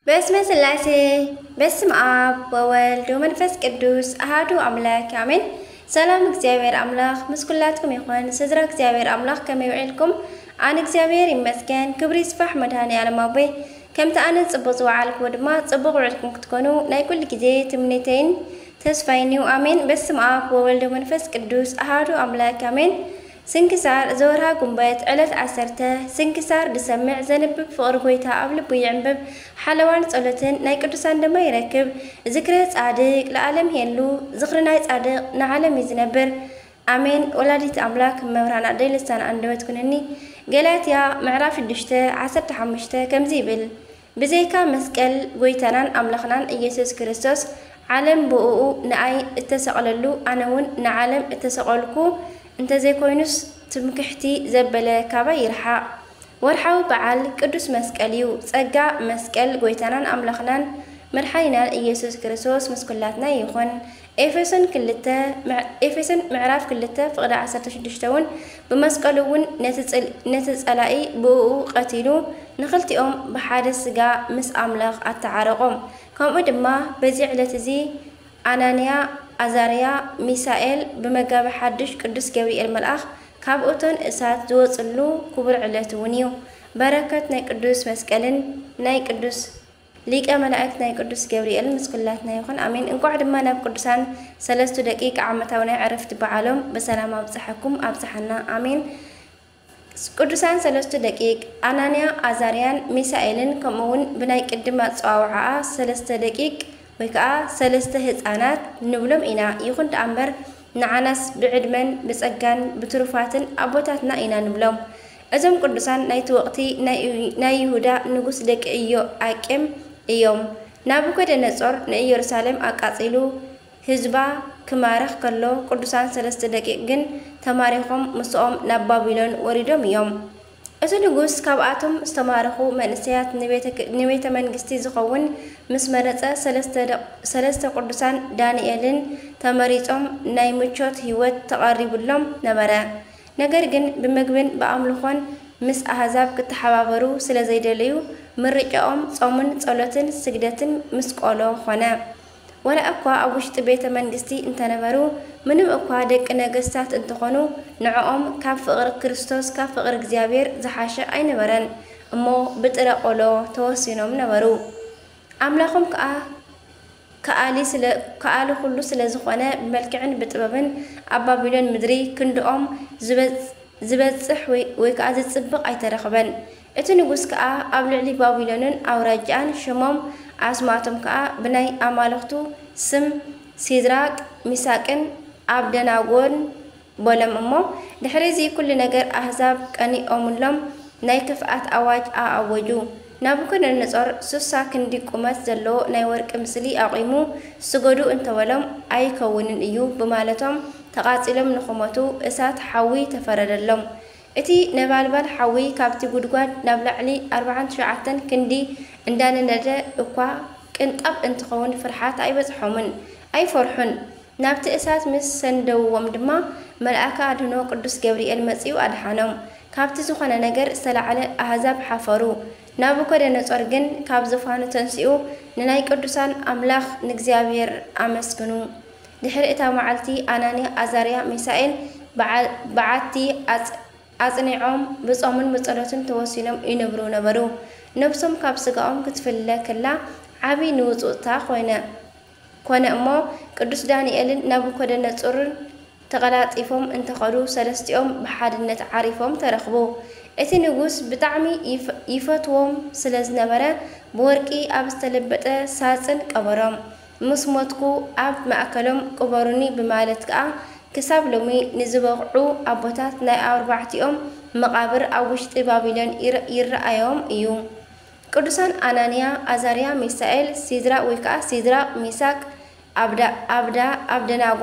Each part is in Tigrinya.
በስመ ስላሴ፣ በስመ ኣብ ወወልድ ወመንፈስ ቅዱስ ኣሃዱ ኣምላክ ኣሜን። ሰላም እግዚኣብሔር ኣምላኽ ምስ ኩላትኩም ይኹን። ስድራ እግዚኣብሔር ኣምላኽ ከመይ ውዒልኩም? ኣነ እግዚኣብሔር ይመስገን፣ ክብሪ ይስፋሕ መድኃኔ ዓለም ኣቦይ። ከምቲ ኣነ ጽቡቕ ዝወዓልኩዎ ድማ ጽቡቕ ውዒልኩም ክትኮኑ ናይ ኩሉ ግዜ ትምኒተይን ተስፋይን እዩ። ኣሜን። በስመ ኣብ ወወልድ ወመንፈስ ቅዱስ ኣሃዱ ኣምላክ ኣሜን። ስንክሳር ዘወርሃ ጉንበት ዕለት ዓሰርተ። ስንክሳር ዝሰምዕ ዘንብብ ፍቕሪ ጎይታ ኣብ ልቡ ይዕንብብ፣ ሓለዋን ጸሎትን ናይ ቅዱሳን ድማ ይረክብ። ዝክረ ጻድቅ ለዓለም ይሄሉ፣ ዝኽሪ ናይ ጻድቅ ንዓለም እዩ ዝነብር። ኣሜን። ወላዲት ኣምላክ መብርሃን ኣደይ ልሳን ኣንደበት ኩንኒ። ገላትያ ምዕራፍ ሽዱሽተ ዓሰርተ ሓሙሽተ ከምዚ ይብል፣ ብዘይካ መስቀል ጎይታናን ኣምላኽናን ኢየሱስ ክርስቶስ ዓለም ብእኡ ንኣይ እተሰቕለሉ ኣነ እውን ንዓለም እተሰቐልኩ እንተዘይኮይኑስ ትምክሕቲ ዘበለ ካባይ ይርሓቕ። ወርሓዊ በዓል ቅዱስ መስቀል እዩ። ጸጋ መስቀል ጎይታናን ኣምላኽናን መድሓኒናን ኢየሱስ ክርስቶስ ምስ ኩላትና ይኹን። ኤፌሶን ክልተ፣ ኤፌሶን ምዕራፍ ክልተ ፍቕዲ ዓሰርተ ሽዱሽተ እውን ብመስቀሉ እውን ነቲ ጸላኢ ብእኡ ቀቲሉ ንኽልቲኦም ብሓደ ስጋ ምስ ኣምላኽ ኣተዓረቖም። ከምኡ ድማ በዚ ዕለት እዚ ኣናንያ፣ ኣዛርያ፣ ሚሳኤል ብመጋቢ ሓድሽ ቅዱስ ገብርኤል መልኣኽ ካብ እቶን እሳት ዝወጽሉ ክቡር ዕለት እውን እዩ። በረከት ናይ ቅዱስ መስቀልን ናይ ቅዱስ ሊቀ መላእክት ናይ ቅዱስ ገብርኤል ምስ ኩላትና ይኹን። ኣሜን። እንኳዕ ድማ ናብ ቅዱሳን ሰለስቱ ደቂቅ ዓመታዊ ናይ ዕረፍቲ በዓሎም ብሰላም ኣብጽሐኩም ኣብጽሐና። ኣሜን። ቅዱሳን ሰለስቱ ደቂቅ ኣናንያ፣ ኣዛርያን ሚሳኤልን ከምኡ እውን ብናይ ቅድም ኣጸዋውዓኣ ሰለስተ ደቂቅ ወይ ከዓ ሰለስተ ህፃናት ንብሎም ኢና። ይኹን ደኣ እምበር ንዓናስ ብዕድመን ብጸጋን ብትሩፋትን ኣቦታትና ኢና ንብሎም። እዞም ቅዱሳን ናይቲ ወቕቲ ናይ ይሁዳ ንጉስ ደቂ ኢዮኣቄም እዮም። ናቡከደነጾር ንኢየሩሳሌም ኣቃጺሉ ህዝባ ክማርኽ ከሎ፣ ቅዱሳን ሰለስተ ደቂቕ ግን ተማሪኾም ምስኦም ናብ ባቢሎን ወሪዶም እዮም። እቲ ንጉስ ካብኣቶም ዝተማረኹ መንእሰያት ንቤተ መንግስቲ ዝኸውን ምስ መረጸ፣ ሰለስተ ቅዱሳን ዳንኤልን ተመሪጾም ናይ ምቾት ህይወት ተቐሪቡሎም ነበረ። ነገር ግን ብምግብን ብኣምልኾን ምስ ኣህዛብ ክተሓባበሩ ስለ ዘይደለዩ፣ ምርጫኦም ጾምን ጸሎትን ስግደትን ምስ ቆሎ ኾነ። ዋላ እኳ ኣብ ውሽጢ ቤተ መንግስቲ እንተነበሩ፣ ምንም እኳ ደቂ ነገስታት እንተኾኑ፣ ንዕኦም ካብ ፍቕሪ ክርስቶስ፣ ካብ ፍቕሪ እግዚኣብሔር ዝሓሸ ኣይነበረን እሞ ብጥረ ቆሎ ተወሲኖም ነበሩ። ኣምላኾም ከኣ ከኣሊ ስለ ከኣሊ ኩሉ ስለ ዝኾነ ብመልክዕን ብጥበብን ኣብ ባቢሎን ምድሪ ክንድኦም ዝበጽ ዝበጽሕ ወይ ወይ ከኣ ዝጽብቕ ኣይተረኽበን። እቲ ንጉስ ከኣ ኣብ ልዕሊ ባቢሎንን ኣውራጃኣን ሽሞም ኣስማቶም ከኣ ብናይ ኣማልኽቱ ስም ሲድራቅ ሚሳቅን ኣብደናጎን በሎም እሞ፣ ድሕሪ እዚ ኩሉ ነገር ኣህዛብ ቀኒኦምሎም ናይ ክፍኣት ኣዋጅ ኣኣወጁ። ናቡከደነጾር ሱሳ ክንዲ ቁመት ዘለዎ ናይ ወርቂ ምስሊ ኣቑሙ፣ ስገዱ እንተበሎም፣ ኣይከውንን እዩ ብማለቶም ተቓጺሎም ንኽሞቱ እሳት ሓዊ ተፈረደሎም። እቲ ነበልባል ሓዊ ካብቲ ጉድጓድ ናብ ላዕሊ ኣርባዓን ትሽዓተን ክንዲ እንዳነደደ እኳ ቅንጣብ እንትኸውን ፍርሓት ኣይበጽሖምን፣ ኣይፈርሑን። ናብቲ እሳት ምስ ሰንደውዎም ድማ፣ መልኣከ ኣድህኖ ቅዱስ ገብርኤል መጺኡ ኣድሓኖም። ካብቲ ዝኾነ ነገር ዝተላዕለ ኣህዛብ ሓፈሩ። ናቡከደነጾር ግን ካብ ዙፋኑ ተንሲኡ፣ ንናይ ቅዱሳን ኣምላኽ ንእግዚኣብሔር ኣመስግኑ። ድሕሪ እታ መዓልቲ ኣናንያ፣ ኣዛርያ፣ ሚሳኤል በዓቲ ኣጽኒዖም ብጾምን ብጸሎትን ተወሲኖም ይነብሩ ነበሩ። ነብሶም ካብ ስጋኦም ክትፍለ ከላ ዓቢ ንውጽውጽታ ኮይነ። ኮነ እሞ፣ ቅዱስ ዳንኤልን ናቡከደነጾርን ተቐላጢፎም እንተኸዱ፣ ሰለስቲኦም ብሓድነት ዓሪፎም ተረኽቡ። እቲ ንጉስ ብጣዕሚ ይፈትዎም ስለ ዝነበረ፣ ብወርቂ ኣብ ዝተለበጠ ሳጽን ቀበሮም። ምስ ሞትኩ ኣብ ማእከሎም ቅበሩኒ ብማለት ከኣ ክሳብ ሎሚ ንዝበቕዑ ኣቦታት ናይ ኣርባዕቲኦም መቓብር ኣብ ውሽጢ ባቢሎን ይረኣዮም እዩ። ቅዱሳን ኣናንያ፣ ኣዛርያ፣ ሚሳኤል፣ ሲድራቅ ወይ ከኣ ሲድራቅ፣ ሚሳቅ፣ ኣብዳ፣ ኣብደናጎ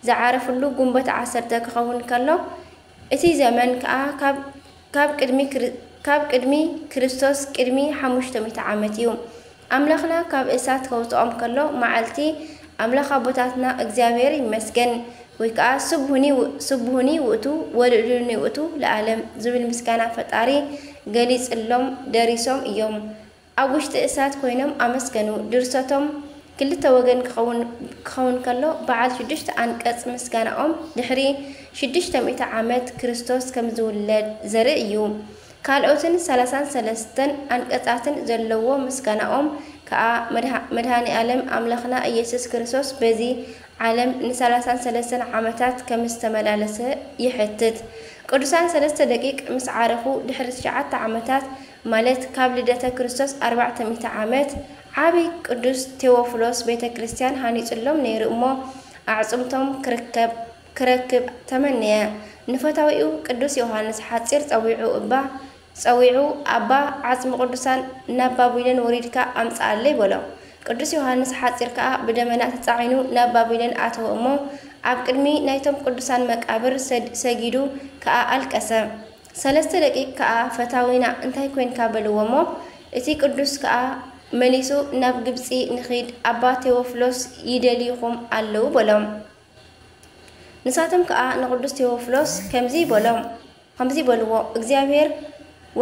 ዝዓረፍሉ ጉንበት ዓሰርተ ክኸውን ከሎ፣ እቲ ዘመን ከኣ ካብ ካብ ቅድሚ ካብ ቅድሚ ክርስቶስ ቅድሚ ሓሙሽተ ሚእቲ ዓመት እዩ። ኣምላኽና ካብ እሳት ከውጽኦም ከሎ፣ መዓልቲ ኣምላኽ ኣቦታትና እግዚኣብሔር ይመስገን፣ ወይ ከኣ ስብሁኒ ውእቱ ወልዑሉኒ ውእቱ ለዓለም ዝብል ምስጋና ፈጣሪ ገሊጽሎም ደሪሶም እዮም። ኣብ ውሽጢ እሳት ኮይኖም ኣመስገኑ። ድርሰቶም ክልተ ወገን ክኸውን ከሎ፣ በዓል ሽዱሽተ ኣንቀጽ ምስጋናኦም ድሕሪ ሽዱሽተ ሚእቲ ዓመት ክርስቶስ ከም ዝውለድ ዘርኢ እዩ። ካልኦትን ሰላሳን ሰለስተን ኣንቀጻትን ዘለዎ ምስጋናኦም ከኣ፣ መድሃ-፣ መድሃኔ ዓለም ኣምላኽና ኢየሱስ ክርስቶስ በዚ ዓለም ንሰላሳን ሰለስተን ዓመታት ከም ዝተመላለሰ ይሕትት። ቅዱሳን ሰለስተ ደቂቅ ምስ ዓረፉ ድሕሪ ትሽዓተ ዓመታት፣ ማለት ካብ ልደተ ክርስቶስ ኣርባዕተ ሚእቲ ዓመት፣ ዓቢ ቅዱስ ቴዎፍሎስ ቤተ ክርስቲያን ሃኒጹሎም ነይሩ እሞ፣ ኣዕጽምቶም ክርከብ፣ ክረክብ ተመነየ። ንፈታዊኡ ቅዱስ ዮሃንስ ሓጺር ጸዊዑ እባ፣ ጸዊዑ፣ ኣባ፣ ዓጽሚ ቅዱሳን ናብ ባቢሎን ወሪድካ ኣምጽኣለይ በሎ። ቅዱስ ዮሃንስ ሓጺር ከኣ ብደመና ተጻዒኑ ናብ ባቢሎን ኣተወ እሞ፣ ኣብ ቅድሚ ናይቶም ቅዱሳን መቃብር ሰድ-፣ ሰጊዱ ከኣ ኣልቀሰ። ሰለስተ ደቂቅ ከኣ፣ ፈታዊና እንታይ ኮይንካ በልዎ እሞ፣ እቲ ቅዱስ ከኣ መሊሱ፣ ናብ ግብጺ ንኺድ፣ ኣባ ቴዎፍሎስ ይደልይኹም ኣለዉ በሎም። ንሳቶም ከኣ ንቅዱስ ቴዎፍሎስ ከምዚ በሎም፣ ከምዚ በልዎ፣ እግዚኣብሔር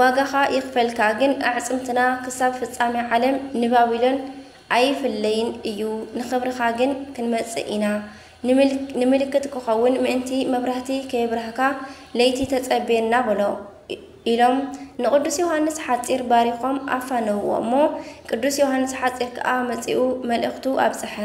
ዋጋኻ ይኽፈልካ፣ ግን ኣዕጽምትና ክሳብ ፍጻሜ ዓለም ንባቢሎን ኣይፍለይን እዩ፣ ንኽብርኻ ግን ክንመጽእ ኢና። ንምል-፣ ንምልክት ክኸውን ምእንቲ መብራህቲ ከየብራህካ ለይቲ ተጸብየና በሎ፣ ኢ-፣ ኢሎም ንቅዱስ ዮሃንስ ሓጺር ባሪኾም ኣፋነውዎ እሞ፣ ቅዱስ ዮሃንስ ሓጺር ከኣ መጺኡ መልእኽቱ ኣብጽሐ።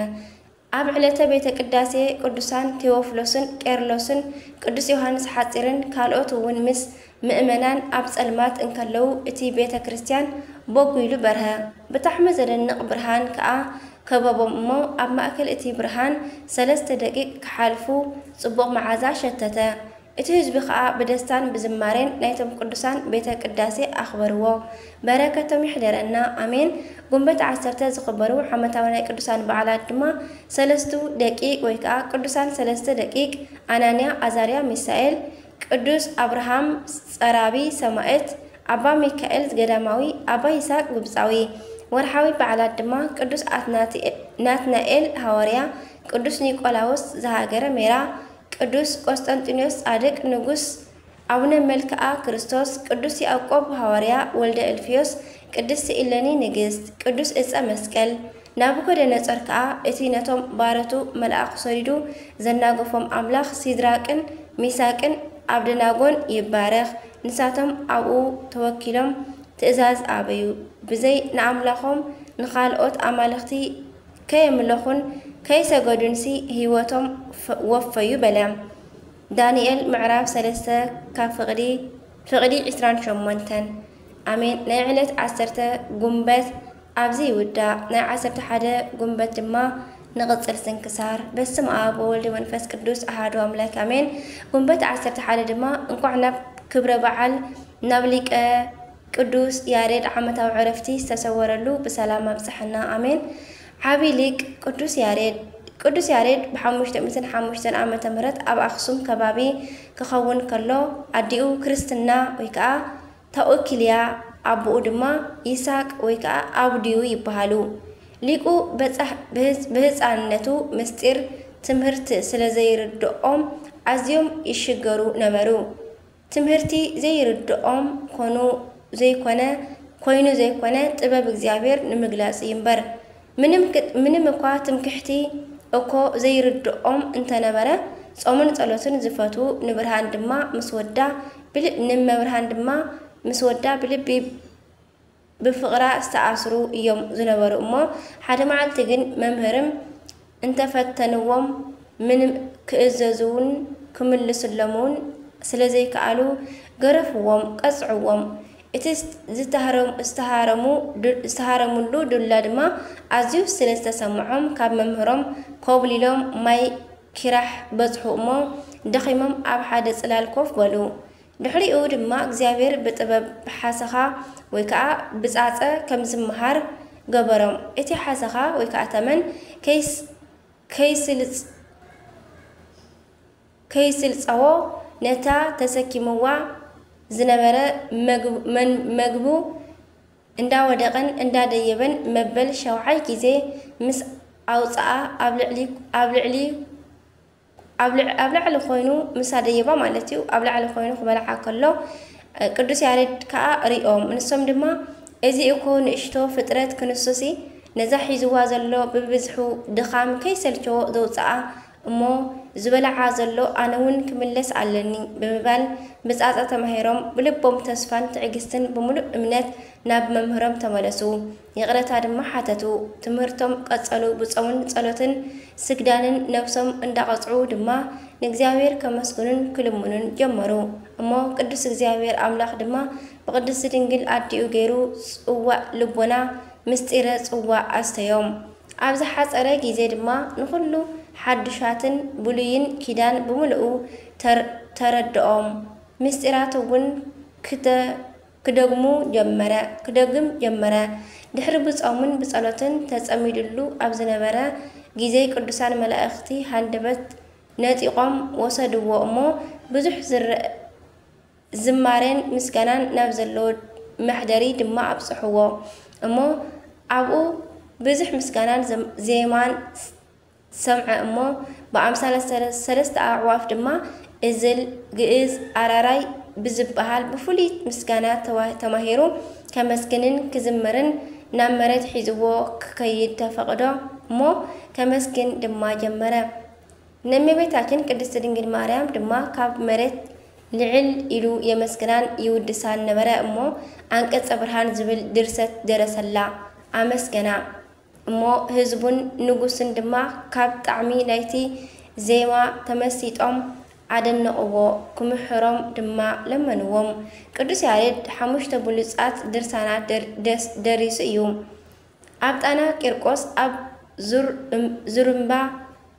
ኣብ ዕለተ ቤተ ቅዳሴ ቅዱሳን ቴዎፍሎስን ቄርሎስን ቅዱስ ዮሃንስ ሓጺርን ካልኦት እውን ምስ ምእመናን ኣብ ጸልማት እንከለዉ፣ እቲ ቤተ ክርስቲያን ቦግ ኢሉ በርሀ። ብጣዕሚ ዘደንቕ ብርሃን ከኣ ከበቦም እሞ፣ ኣብ ማእከል እቲ ብርሃን ሰለስተ ደቂቅ ክሓልፉ ጽቡቕ መዓዛ ሸተተ። እቲ ህዝቢ ኸኣ ብደስታን ብዝማሬን ናይቶም ቅዱሳን ቤተ ቅዳሴ ኣኽበርዎ። በረከቶም ይሕደረና፣ ኣሜን። ጉንበት ዓሰርተ ዝኽበሩ ዓመታዊ ናይ ቅዱሳን በዓላት ድማ፣ ሰለስቱ ደቂቅ ወይ ከኣ ቅዱሳን ሰለስተ ደቂቅ፣ ኣናንያ፣ ኣዛርያ፣ ሚሳኤል፣ ቅዱስ ኣብርሃም ጸራቢ ሰማእት፣ ኣባ ሚካኤል ገዳማዊ፣ ኣባ ይስሐቅ ግብጻዊ። ወርሓዊ በዓላት ድማ፣ ቅዱስ ኣትናቴ-፣ ናትናኤል ሃዋርያ፣ ቅዱስ ኒቆላዎስ ዘሃገረ ሜራ፣ ቅዱስ ቆስጠንጢኖስ ጻድቅ ንጉስ፣ ኣቡነ መልክዓ ክርስቶስ፣ ቅዱስ ያዕቆብ ሃዋርያ፣ ወልደ እልፍዮስ፣ ቅድስቲ ኢለኒ ንግስት፣ ቅዱስ እፀ መስቀል። ናቡከደነጾር ከኣ እቲ ነቶም ባረቱ መልኣኽ ሰዲዱ ዘናገፎም ኣምላኽ፣ ሲድራቅን ሚሳቅን ኣብደናጎን ይባረኽ። ንሳቶም ኣብኡ ተወኪሎም ትእዛዝ ኣበዩ። ብዘይ ንኣምላኾም ንኻልኦት ኣማልኽቲ ከየምለኹን ከይሰገዱንሲ ህይወቶም ፈ-፣ ወፈዩ በለ። ዳንኤል ምዕራፍ ሰለስተ ካብ ፍቕዲ፣ ፍቕዲ ዕስራን ሸሞንተን። ኣሜን። ናይ ዕለት ዓሰርተ ጉንበት ኣብዚ ይውዳእ። ናይ ዓሰርተ ሓደ ጉንበት ድማ ንቕጽል ስንክሳር። በስመ ኣብ ወወልድ ወመንፈስ ቅዱስ ኣሃዱ ኣምላክ ኣሜን። ጉንበት ዓሰርተ ሓደ ድማ እንቋዕ ናብ ክብረ በዓል ናብ ሊቀ ቅዱስ ያሬድ ዓመታዊ ዕረፍቲ ዝተሰወረሉ ብሰላም ኣብጽሐና። ኣሜን። ዓቢ ሊቅ ቅዱስ ያሬድ። ቅዱስ ያሬድ ብሓሙሽተ ሚእትን ሓሙሽተን ዓመተ ምህረት ኣብ ኣኽሱም ከባቢ ክኸውን ከሎ፣ ኣዲኡ ክርስትና ወይ ከኣ ታኦኪልያ፣ ኣቦኡ ድማ ይስሐቅ ወይ ከኣ ኣብድዩ ይበሃሉ። ሊቁ በጻሕ-፣ ብህጽ-፣ ብህጻንነቱ ምስጢር ትምህርት ስለ ዘይርድኦም ኣዝዮም ይሽገሩ ነበሩ። ትምህርቲ ዘይርድኦም ኮኑ ዘይኮነ፣ ኮይኑ ዘይኮነ፣ ጥበብ እግዚኣብሔር ንምግላጽ እዩ እምበር። ምንም ክ-፣ ምንም እኳ ትምክሕቲ እኮ ዘይርድኦም እንተነበረ፣ ጾምን ጸሎትን ዝፈትዉ፣ ንብርሃን ድማ ምስ ወዳ ብል-፣ ንመብርሃን ድማ ምስ ወዳ ብልቢ ብፍቕራ ዝተኣስሩ እዮም ዝነበሩ እሞ፣ ሓደ መዓልቲ ግን መምህርም እንተፈተንዎም፣ ምንም ክእዘዙውን ክምልስሎምውን ስለ ዘይከኣሉ፣ ገረፍዎም፣ ቀጽዕዎም። እቲ ዝት-፣ ዝተሃረም-፣ ዝተሃረሙ ዱ-፣ ዝተሃረሙሉ ዱላ ድማ ኣዝዩ ስለ ዝተሰምዖም፣ ካብ መምህሮም ኮብሊሎም ማይ ኪራሕ በጽሑ እሞ፣ ደኺሞም ኣብ ሓደ ጽላል ኮፍ በሉ። ድሕሪኡ ድማ እግዚኣብሔር ብጥበብ ብሓሰኻ ወይ ከኣ ብጻጸ ከም ዝመሃር ገበሮም። እቲ ሓሰኻ ወይ ከኣ ተመን ከይስ-፣ ከይስልጽ-፣ ከይስልጸዎ ነታ ተሰኪምዋ ዝነበረ መግብ-፣ መን-፣ መግቡ እንዳወደቐን እንዳደየበን መበል ሸውዓይ ግዜ ምስ ኣውጽኣ ኣብ ልዕሊ፣ ኣብ ልዕሊ ኣብ ልዕ-፣ ኣብ ላዕሊ ኮይኑ ምስ ኣደየባ ማለት እዩ፣ ኣብ ላዕሊ ኮይኑ ክበልዓ ከሎ፣ እ፣ ቅዱስ ያሬድ ከኣ ሪኦም። ንሶም ድማ እዚ እኮ ንእሽቶ ፍጥረት ክንሱሲ ነዛ ሒዝዋ ዘሎ ብብዝሑ ድኻም ከይሰልቸዎ ዘውፅኣ እሞ ዝበልዓ ዘሎ ኣነ እውን ክምለስ ኣለኒ ብምባል ብፃፃ ተማሂሮም ብልቦም ተስፋን ትዕግስትን ብምሉእ እምነት ናብ መምህሮም ተመለሱ። ይቕረታ ድማ ሓተቱ። ትምህርቶም ቀጸሉ። ብጾምን ጸሎትን ስግዳንን ነፍሶም እንዳቐጽዑ ድማ ንእግዚኣብሔር ከመስግኑን ክልምኑን ጀመሩ። እሞ ቅዱስ እግዚኣብሔር ኣምላኽ ድማ ብቅድስቲ ድንግል ኣዲኡ ገይሩ ጽዋእ ልቦና ምስጢረ ጽዋእ ኣስተዮም። ኣብ ዝሓጸረ ግዜ ድማ ንኹሉ ሓድሻትን ብሉይን ኪዳን ብምልኡ ተር-፣ ተረድኦም። ምስጢራት እውን ክተ-፣ ክደግሙ ጀመረ፣ ክደግም ጀመረ። ድሕሪ ብጾምን ብጸሎትን ተጸሚድሉ ኣብ ዝነበረ ግዜ ቅዱሳን መላእኽቲ ሃንደበት ነጢቖም ወሰድዎ እሞ ብዙሕ ዝረ-፣ ዝማሬን ምስጋናን ናብ ዘለዎ መሕደሪ ድማ ኣብጽሕዎ። እሞ ኣብኡ ብዙሕ ምስጋናን ዘም-፣ ዜማን ሰምዐ እሞ ብኣምሳለ ሰለ-፣ ሰለስተ ኣዕዋፍ ድማ እዝል፣ ግእዝ፣ ኣራራይ ብዝበሃል ብፍሉይ ምስጋና ተዋ-፣ ተማሂሩ ከመስግንን ክዝምርን ናብ መሬት ሒዝዎ ክከይድ ተፈቕዶ እሞ ከመስግን ድማ ጀመረ። ንእመቤታችን ቅድስት ድንግል ማርያም ድማ ካብ መሬት ልዕል ኢሉ የመስግናን ይውድሳን ነበረ እሞ፣ ኣንቀጸ ብርሃን ዝብል ድርሰት ደረሰላ፣ ኣመስገና። እሞ ህዝቡን ንጉስን ድማ ካብ ጣዕሚ ናይቲ ዜማ ተመሲጦም ኣደነቕዎ፣ ክምሕሮም ድማ ለመንዎም። ቅዱስ ያሬድ ሓሙሽተ ብሉጻት ድርሳናት ደር-፣ ደስ-፣ ደሪሱ እዩ። ኣብ ጣና ቂርቆስ፣ ኣብ ዙር-፣ እም-፣ ዙርምባ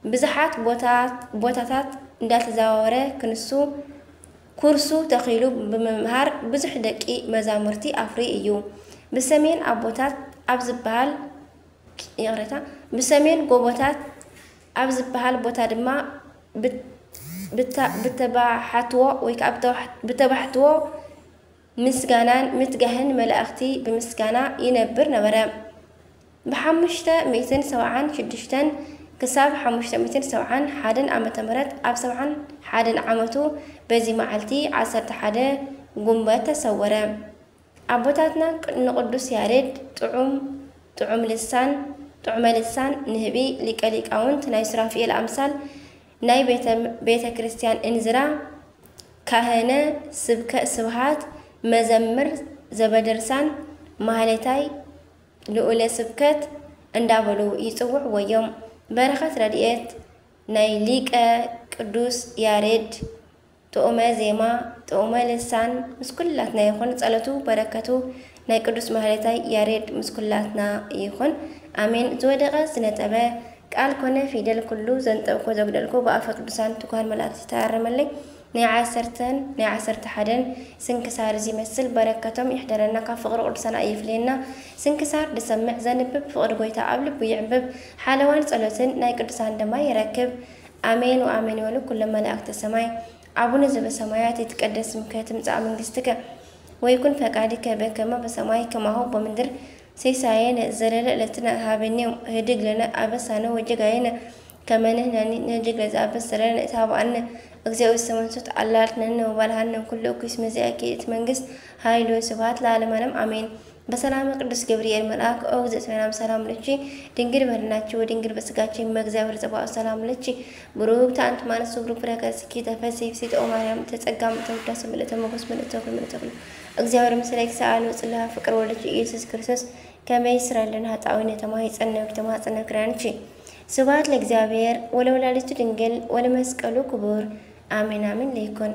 ብዙሓት ቦታት፣ ቦታታት እንዳተዘዋወረ ክንሱ፣ ኩርሱ ተኺሉ ብምምሃር ብዙሕ ደቂ መዛሙርቲ ኣፍሪ እዩ። ብሰሜን ኣቦታት ኣብ ዝበሃል፣ ይቕሬታ፣ ብሰሜን ጎቦታት ኣብ ዝበሃል ቦታ ድማ ብት-፣ ብታ-፣ ብተባሓትዎ ወይ ከዓ ብተባሕ-፣ ብተባሕትዎ ምስጋናን ምትጋህን መላእኽቲ ብምስጋና ይነብር ነበረ። ብሓሙሽተ ሚእትን ሰብዓን ሽዱሽተን ክሳብ ሓሙሽተ ሚእትን ሰብዓን ሓደን ዓመተ ምህረት ኣብ ሰብዓን ሓደን ዓመቱ በዚ መዓልቲ ዓሰርተ ሓደ ጉንበት ተሰወረ። ኣቦታትና ቅ-፣ ንቅዱስ ያሬድ ጥዑም፣ ጥዑም ልሳን፣ ጥዑመ ልሳን ንህቢ ሊቀ ሊቃውንት ናይ ሱራፊኤል ኣምሳል ናይ ቤተ፣ ቤተ ክርስቲያን እንዝራ ካህነ ስብከ ስብሃት መዘምር ዘበደርሳን ማህሌታይ ልኡለ ስብከት እንዳበሉ ይጽውዕዎ እዮም። በረኸት ረድኤት ናይ ሊቀ ቅዱስ ያሬድ ጥዑመ ዜማ ጥዑመ ልሳን ምስ ኩላትና ይኹን። ጸሎቱ በረከቱ ናይ ቅዱስ ማህሌታይ ያሬድ ምስ ኩላትና ይኹን። ኣሜን። ዝወደቐ ዝነጠበ ቃል ኮነ ፊደል ኩሉ ዘንጠብኩ ዘጉደልኩ ብኣፈ ቅዱሳን ትጉሃን መላእክት ይተኣረመለይ። ናይ ዓሰርተን ናይ ዓሰርተ ሓደን ስንክሳር እዚ ይመስል። በረከቶም ይሕደረና፣ ካብ ፍቕሪ ቅዱሳን ኣይፍለየና። ስንክሳር ዝሰምዕ ዘንብብ ፍቕሪ ጎይታ ኣብ ልቡ ይዕንብብ። ሓለዋን ጸሎትን ናይ ቅዱሳን ድማ ይረክብ። ኣሜን ወኣሜን ይበሉ ኩሎም መላእክተ ሰማይ። ኣቡነ ዘበሰማያት ይትቀደስ ስምከ ትምጻእ መንግስትከ ወይኩን ፈቃድከ በከመ በሰማይ ከማሁ በምድር። ሲሳየነ ዘለለ ዕለትነ ሀበነ ህድግ ለነ አበሳነ ወጌጋየነ ከመ ንሕነኒ ንህድግ ለዘአበሰ ለነ ኢታብአነ። እግዚኦ ኢሰመንሱት አላልትነኒ ወባልሃነ ኩሉ እኩይ እስመ ዚአኪ ይእቲ መንግስት ኃይል ወስብሐት ለዓለመ ዓለም አሜን። በሰላመ ቅዱስ ገብርኤል መልአክ ኦ እግዝእትነ ሰላም ለኪ ድንግል በድናኪ ወድንግል በስጋኪ እመ እግዚአብሔር ጸባኦት ሰላም ለኪ ብሩክት አንቲ እም አንስት ወብሩክ ፍሬ ከርሥኪ ተፈሥሒ ፍሥሕት ኦ ማርያም ተጸጋ ምልዕተ ውዳሴ ምልዕተ ሞገስ ምልዕተ ኩሉ ምልዕተ ኩሉ እግዚአብሔር ምስሌኪ ሰአሊ ወጽልሃ ፍቅር ወልድኪ ኢየሱስ ክርስቶስ ከመ ይስረይ ለነ ኃጣውኢነ ተማሂጸነ ወተማጸነ ክራንቺ። ስብሐት ለእግዚአብሔር ወለወላዲቱ ድንግል ወለመስቀሉ ክቡር አሜን አሜን ለይኩን።